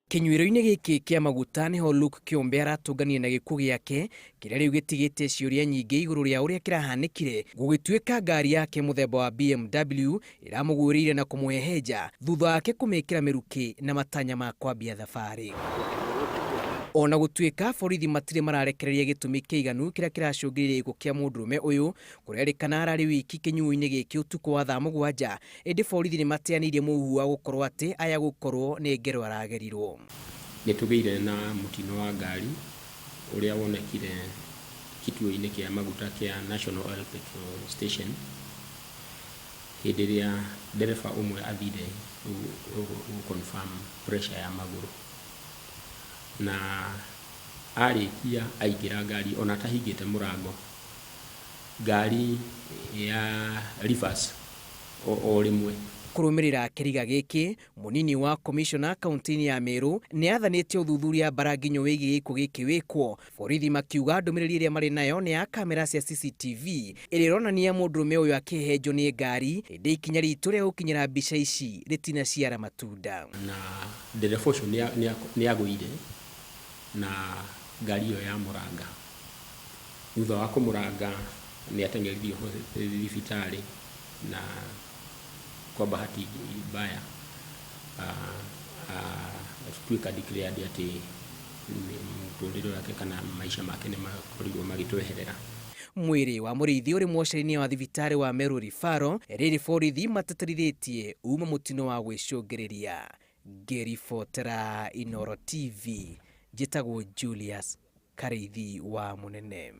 Kĩnyuĩro-inĩ gĩkĩ kĩa maguta nĩho Luke Kĩũmbe aratũnganire na gĩkuũ gĩake kĩrĩa rĩu gĩtigĩte ciũria nyingĩ igũrũ rĩa ũrĩa kĩrahanĩkire gũgĩtuĩka ngari yake mũthemba wa BMW ĩramũgwĩrĩire na kũmũhehenja thutha wake kũmĩkĩra mĩrukĩ na matanya ma kwambia thabarĩ. Ona gũtuĩka borithi matirĩ mararekereria gĩtũmi kĩiganu kĩrĩa kĩracũngĩrĩria gĩkuũ kĩa mũndũrũme ũyũ, kũrerĩkana ararĩ wiki kĩnyuo-inĩ gĩkĩ ũtukũ wa thaa 7, ĩndĩ borithi nĩ mateanĩirie mũhuhu wa gũkorwo atĩ aya gũkorwo nĩ ngero aragerirwo. Nĩ tũgĩire na mũtino wa ngari ũrĩa wonekire kituo-inĩ kĩa maguta kĩa National Oil Petrol Station hĩndĩ ĩrĩa ndereba ũmwe athire gũ confirm pressure ya magũrũ, na arĩkia aingĩra ngari ona atahingĩte mũrango, ngari ya reverse o rĩmwe. Kũrũmĩrĩra kĩriga gĩkĩ, mũnini wa komishona kaunti-inĩ ya Meru nĩ athanĩte ũthuthuria mbaranginyo wĩgiĩ gĩkuũ gĩkĩ wĩkwo. Borithi makiuga ndũmĩrĩri ĩrĩa marĩ nayo nĩ ya kamera cia CCTV ĩrĩa ĩronania mũndũrũme ũyũ akĩhehenjwo nĩ ngari, ĩndĩ ikinya ritũ rĩa gũkinyĩra mbica ici rĩtinaciara matunda. Na ndereba ũcio nĩ agũire na ngari ĩyo ya mũranga. Thutha wa kũmũranga nĩ ateng'eririo thibitarĩ na kwa bahati mbaya atuĩka declared atĩ mũtũrĩre wake kana maisha make nĩ makorirwo magĩtweherera. Mwĩrĩ wa mũrĩithi ũrĩ mocarĩ-inĩ wa thibitarĩ wa Meru Referral, rĩrĩ borithi matatĩrithĩtie uma mũtino wa gwĩcũngĩrĩria. Ngĩribotera Inooro TV, njĩtagwo Julius Karĩithi wa Mũnene.